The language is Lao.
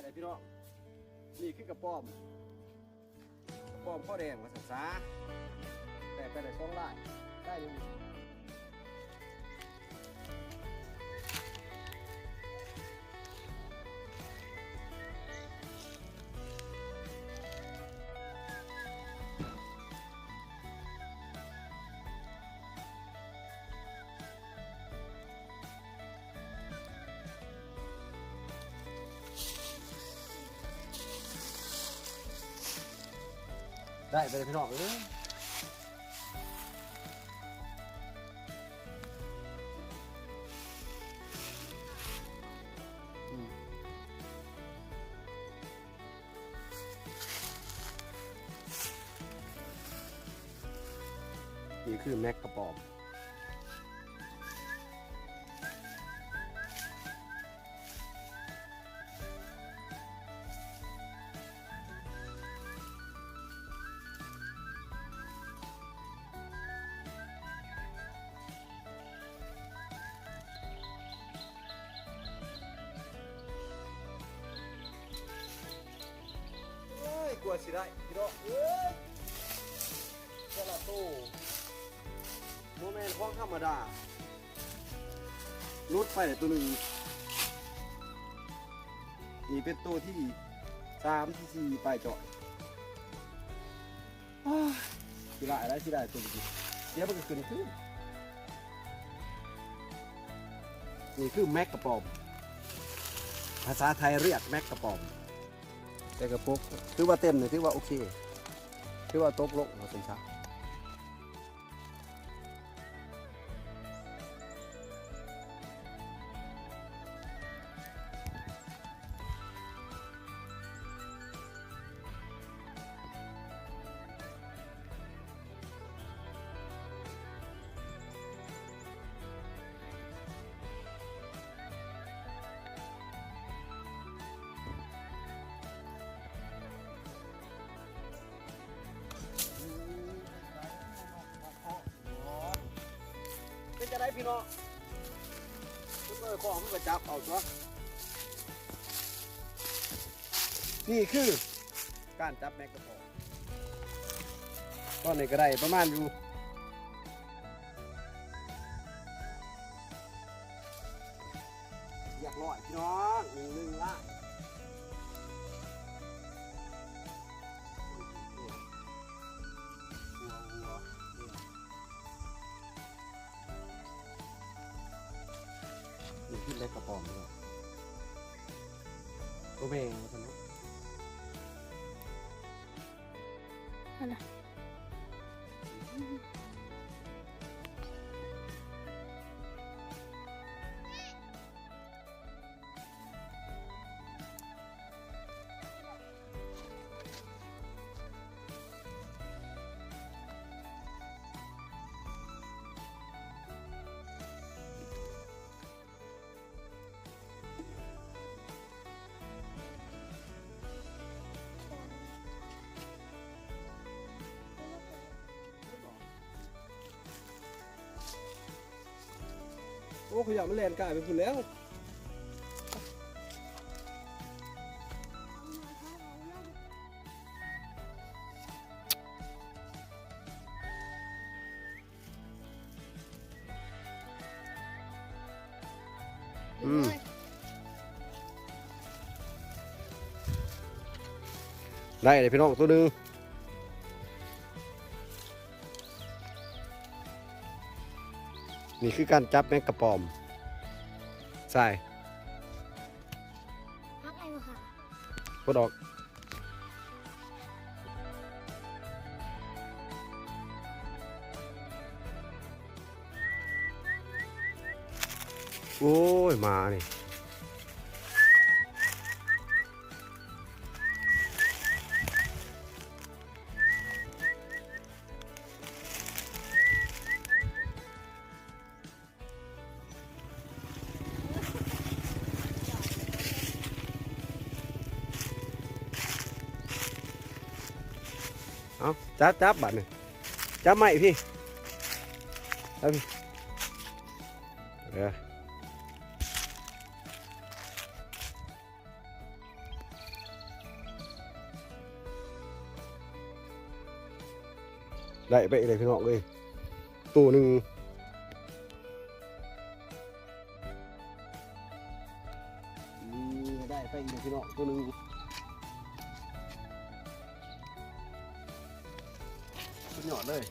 ໄດ້ພີ່ນ້ອງ ນີ້ຄືກະປອມ ກະປອມຄໍແດງວ່າຊັ້ນສາ ໄດ້ໄປໄດ້ສອງລາຍ ໄດ້ຢູ່. ໄດ້ໄປເລີຍພີ່ນ້ອງເອີຍ. ນີ້ຄືແມັກກະປອມ. ໂອ້ຍ ກວ່າຊິໄດ້ພີ່ນ້ອງເອີຍ ແຕ່ລະໂຕ ບໍ່ແມ່ນຂອງທຳມະດາ ຫຼຸດໄປໂຕໜຶ່ງ ນີ້ເປັນໂຕທີສາມ ທີສີ່ ໄປຈ່ອຍ. ອ້າ ຊິໄດ້ແລ້ວ ຊິໄດ້ຕົວນີ້ ດຽວມັນກໍຂຶ້ນຄືນ. ນີ້ຄືແມັກກະປອມ ພາສາໄທຮຽກແມັກກະປອມ ແຕ່ກະປົກ ຖືວ່າເຕັມນີ້ ຖືວ່າໂອເຄ ຖືວ່າຕົກລົງວ່າຊັ້ນຊະ. ເປັນຈັ່ງໃດພີ່ນ້ອງ? ເພິ່ນເອີຍ ຂອງເພິ່ນກໍຈັບເອົາຕົວະ. ນີ້ຄືການຈັບແມັກກະປອມ. ຕອນນີ້ກໍໄດ້ປະມານຢູ່ ຮຽບຮ້ອຍພີ່ນ້ອງ ອີກໜຶ່ງລາຍ. ຫົວ ຫົວ ນີ້ຄືແມັກກະປອມເນາະ ໂຕແມ່ວ່າຊັ້ນເນາະ. ຫັ້ນນະ ໂອ້ ຂະຫຍະມັນແລ່ນກາຍໄປພຸ້ນແລ້ວ. ອືມ ໄດ້ເລີຍພີ່ນ້ອງ ໂຕໜຶ່ງ. ນີ້ຄືການຈັບແມັກກະປອມ. ໃສ່ ຮັກໄອ້ບໍ່ຄະ? ປົດອອກ. ໂອ້ຍ ໝານີ້. ເອົາ ຈັບ ຈັບບາດນີ້ ຈັບໄມ້ພີ້ ຈັບພີ້ ເອີ. ໄດ້ໄປອີກເລີຍພີ່ນ້ອງເອີຍ ໂຕໜຶ່ງ. ນີ້ໄດ້ໄປອີກພີ່ນ້ອງ ໂຕໜຶ່ງ ສຸດຍອດເລີຍ.